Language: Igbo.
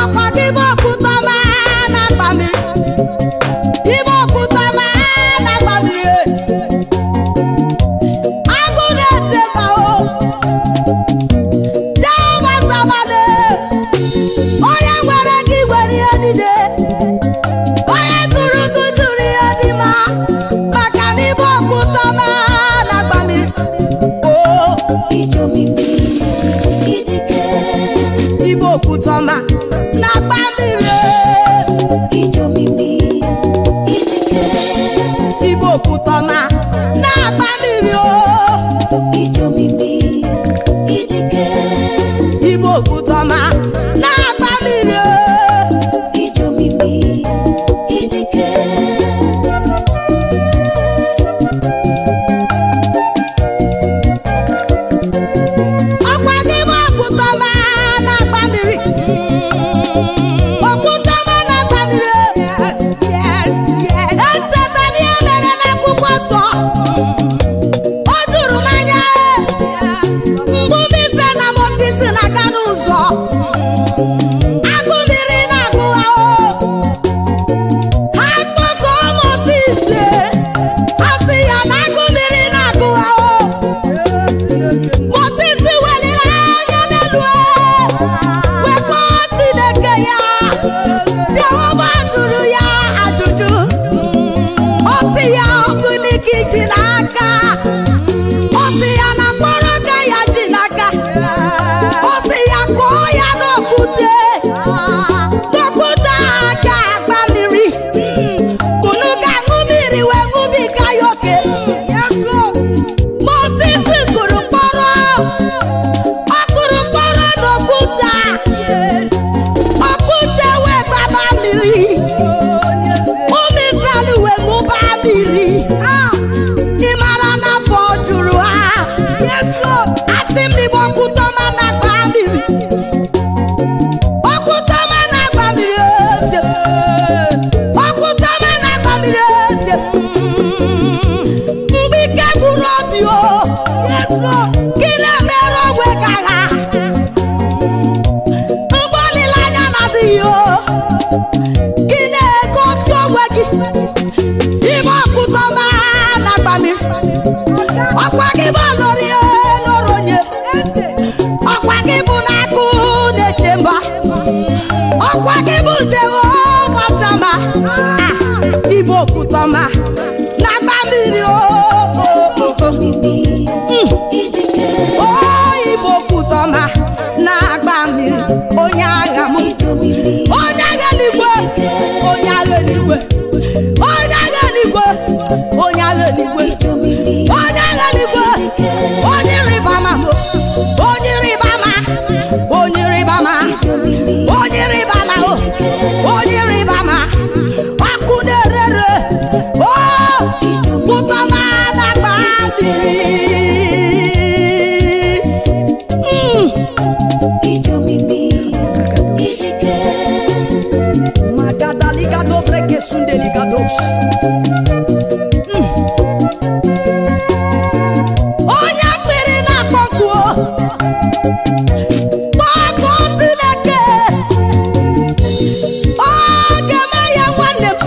Ọkwa gị bụ okwute ọma na-agba mmiri. Ibe okwute ọma na-agba mmiri. Agụ na-ete mba o. Jehova Samale. Onye nwere gị nwere ihe niile. Onye tụrụ gị tụrụ ihe dị mma. Maka na ibe okwute ọma na-agba mmiri. O, ibe okwute ọma na-agba mmiri. Ibe okwute ọma na-agba mmiri o. Ibe okwute ọma na-agba mmiri o. Ọkwa gị bụ okwute ọma na-agba mmiri. Okwute ọma na-agba mmiri o. Echeta m ihe mere n'akwụkwọ nsọ. O juru m anya e. Mgbe ụmụ Izrel na Mozis na-aga n'ụzọ. Agụ mmiri na-agụ ha o. Ha kpọkọọ Mozis e. Ha sị ya na agụ mmiri na-agụ ha o. Mozis weliri anya n'elu e, wee kpọọ Chineke ya. Jehova jụrụ ya ajụjụ. Ọ sị ya ọkụ n'ike ji n'aka. Ọ sị ya na mkpọrọ aka ya ji n'aka. Ọ sị ya kụọ ya n'okwute. N'okwute a ga-agba mmiri. Unu ga-aṅụ mmiri wee ṅụbiga ya oke. Mozis kụrụ mkpọrọ. Ọ kụrụ mkpọrọ n'okwute a. Okwute wee gbaba mmiri. Ụmụ Izrel wee ṅụba mmiri. Ị mara na afọ juru ha. Asị m n'igbe okwute ọma na-agba mmiri. Okwute ọma na-agba mmiri eze. Okwute ọma na-agba mmiri eze. Mgbe ike gwụrụ obi o. Gị na-emere onwe gị agha. Mgbe olileanya na-adịghị o. Gị na-egosi onwe gị. Ime okwute ọma na-agba mmiri. Ọkwa gị bụ olori lọrọ onye. Ọkwa gị bụ na-agụ na-eche mba. Ọkwa gị bụ Jehova Sama. Ibe okwute ọma na-agba mmiri o. O ibe okwute ọma na-agba mmiri. Onye agha m. Onye agha eluigwe. Onye agha eluigwe. Onye agha eluigwe. Onye agha eluigwe. Onye agha eluigwe. Onye ịrịba ama m. Onye ịrịba ama. Onye ịrịba ama. Onye ịrịba ama o. Onye ịrịba ama. Ọkụ na-erere. O pụtama na-agba mmiri. Magadaligado brekesundeligados. Onye akpịrị na-akpọku o. Kpọkuo Chineke. Ọ ga-eme ya nwanne m.